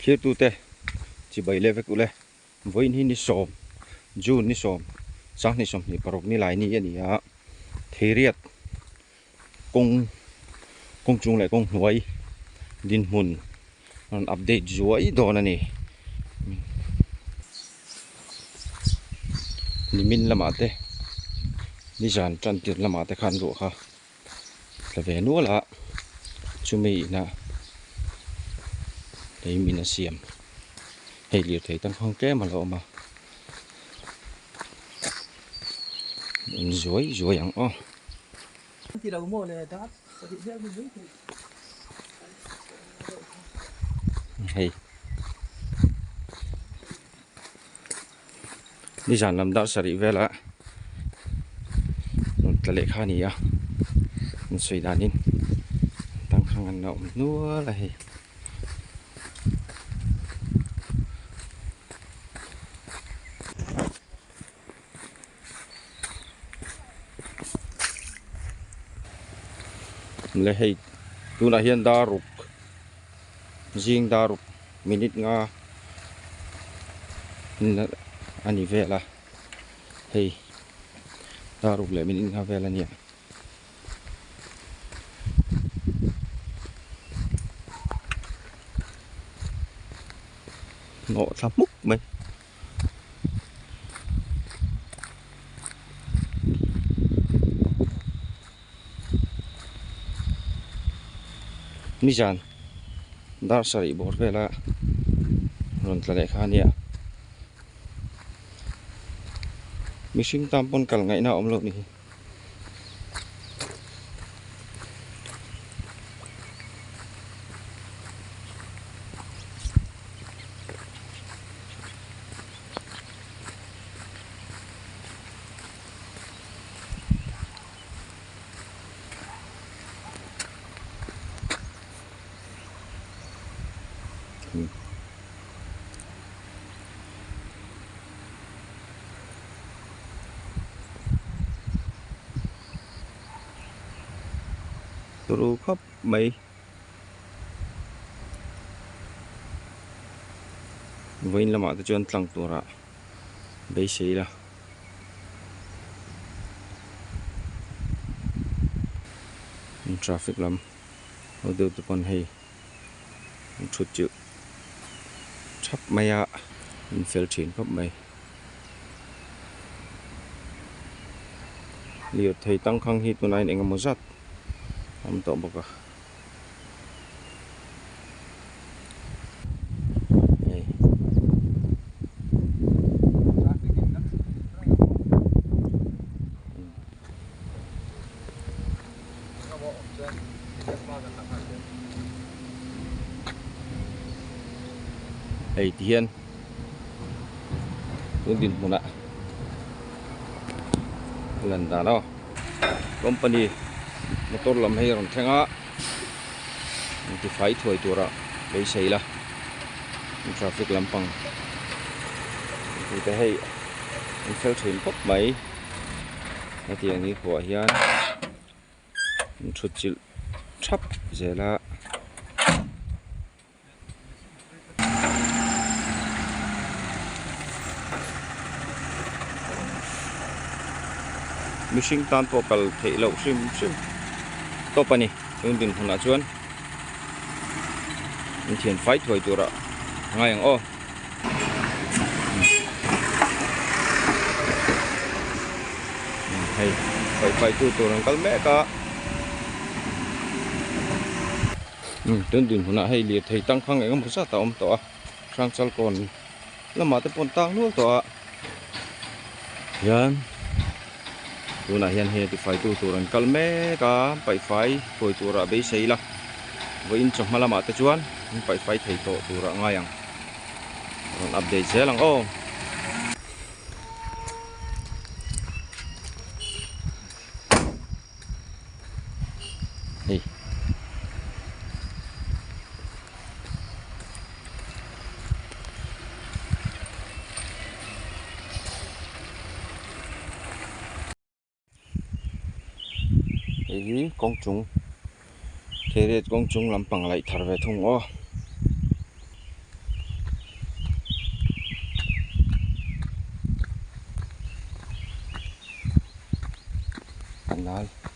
Thirtute chibai leh vek ule vawiin hi ni sawm June ni sawm sanghnih sawmhnih paruk ni lai ni a ni a Theiriat kawng kawng chung leh kawng hnuai dinhmun rawn update zuai dawn a ni nimin lamah te nizan tan tir lamah te khan ruah kha tla ve nual a chumi inah lei min a siam hei lirthei tangkhang tlem a lo awm a in zuai zuai ang aw. Hei nizan lam dar sarih vela rawn tla leh kha a ni a an sawi danin tangkhang an la awm nual a hei. Le hei tunah hian dar ruk zing dar ruk minute nga a ni vel a hei dar ruk leh minute nga vel a nia. Hnawh thla hmuk mai. Nizan dar sarih bawr vela rawn tla leh kha a nia mihring tan pawn kal ngaihna a awm loh ni hi. Turu khawp mai. Vawiin lamah te chuan tlang turah beisei ila. Traffic lam ho deuh te pawn hei an thut chilh thap mai a an fel thin khawp mai. Lirthei tangkhang hi tunah hian engemaw zat a awm tawh bawk a. Hei ti hian tun dinhmunah a lan dan aw company motor lam hei a rawn thleng a tifai thuai tura beisei la traffic lampang tute hei an fel thin khawp mai. Hetiang ni khuah hian an thut chilh thap zel a. Mihring tan pawh kal theih loh hrim hrim tawp a ni tun dinhmunah chuan inthian fai thuai turah a ngai ang aw. Hei paih paih tu tur an kal mek a tun dinhmunah hei lirthei tangkhang eng emaw zat a awm tawh a hrangchal kawn lamah te pawh an tang nual tawh a hian tunah hian hei a tifai tu tur an kal mek a paihfai thuai turah beisei ila vawiin chawhma lamah te chuan an paihfai thei tawh turah ngai ang. Rawn update zel ang aw. Hei. Hei hi kawng chung theiret kawng chung lampang laih thar ve thung aw. A nal.